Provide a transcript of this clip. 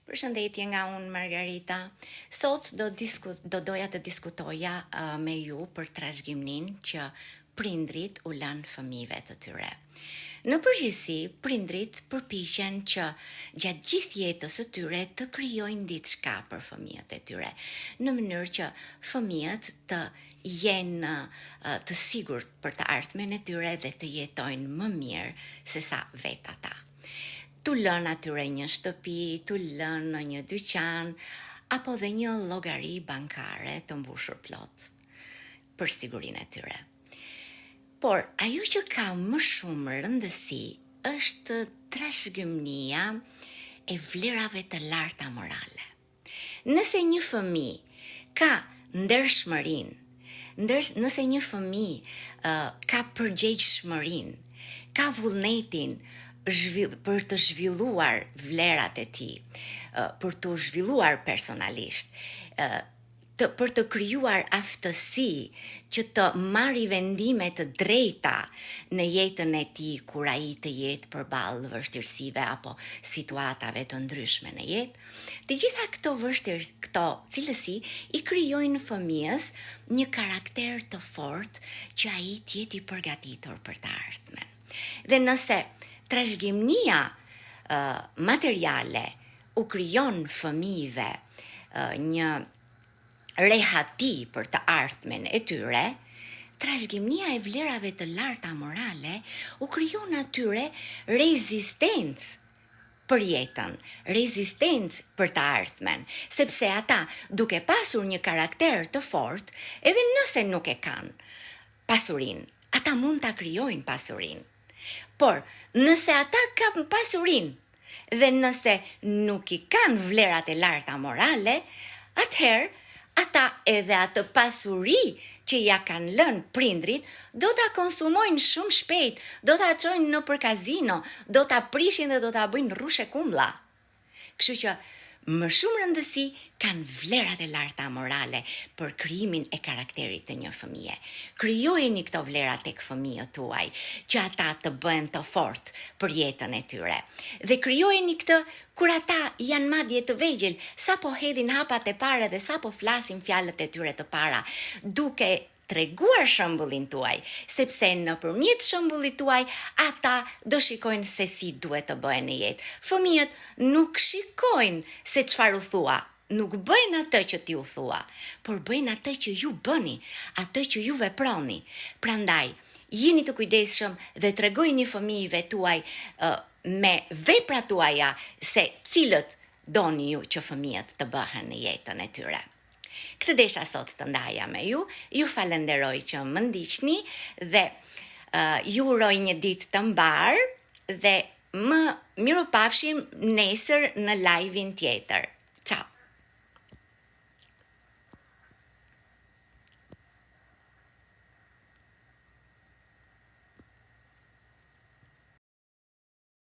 Përshëndetje nga unë Margarita. Sot do disku, do doja të diskutoja uh, me ju për trashëgimninë që prindrit u lënë fëmijëve të tyre. Në përgjithësi, prindrit përpiqen që gjatë gjithë jetës së tyre të krijojnë diçka për fëmijët e tyre, në mënyrë që fëmijët të jenë të sigurt për të ardhmen e tyre dhe të jetojnë më mirë sesa vetë ata. T'u lënë atyre një shtëpi, t'u lënë një dyqan, apo dhe një llogari bankare të mbushur plot për sigurinë e tyre. Por, ajo që ka më shumë rëndësi është trashëgimnia e vlerave të larta morale. Nëse një fëmijë ka ndershmërinë, nëse një fëmijë uh, ka përgjegjshmërinë, ka vullnetin zhvill, për të zhvilluar vlerat e tij, uh, për t'u zhvilluar personalisht, uh, të për të krijuar aftësi që të marri vendime të drejta në jetën e tij kur ai të jetë përballë vështirësive apo situatave të ndryshme në jetë, Të gjitha këto vështir këto cilësi i krijojnë fëmijës një karakter të fortë që ai të jetë i përgatitur për të ardhmen. Dhe nëse trashëgimnia uh, materiale u krijon fëmijëve uh, një rehati për të ardhmen e tyre, trashëgimnia e vlerave të larta morale u krijon atyre rezistencë për jetën, rezistencë për të ardhmen, sepse ata duke pasur një karakter të fortë, edhe nëse nuk e kanë pasurinë, ata mund ta krijojnë pasurinë. Por, nëse ata kanë pasurinë dhe nëse nuk i kanë vlerat e larta morale, atëherë ata edhe atë pasuri që ia kanë lënë prindrit, do ta konsumojnë shumë shpejt, do ta çojnë nëpër kazino, do ta prishin dhe do ta bëjnë rrush e kumbulla. Kështu që më shumë rëndësi kanë vlerat e larta morale për krijimin e karakterit të një fëmije. Krijojeni këto vlera tek fëmijët tuaj, që ata të bëhen të fortë për jetën e tyre. Dhe krijojeni këtë Kur ata janë madje të vegjël, sapo hedhin hapat e parë dhe sapo flasin fjalët e tyre të para, duke treguar shembullin tuaj, sepse nëpërmjet shembullit tuaj ata do shikojnë se si duhet të bëhen në jetë. Fëmijët nuk shikojnë se çfarë u thua, nuk bëjnë atë që ti u thua, por bëjnë atë që ju bëni, atë që ju veproni. Prandaj, jini të kujdesshëm dhe tregojini fëmijëve tuaj me veprat tuaja se cilët doni ju që fëmijët të bëhen në jetën e tyre. Këtë desha sot të ndaja me ju, ju falënderoj që më ndiqni dhe uh, ju uroj një ditë të mbarë dhe më mirupafshim nesër në live-in tjetër.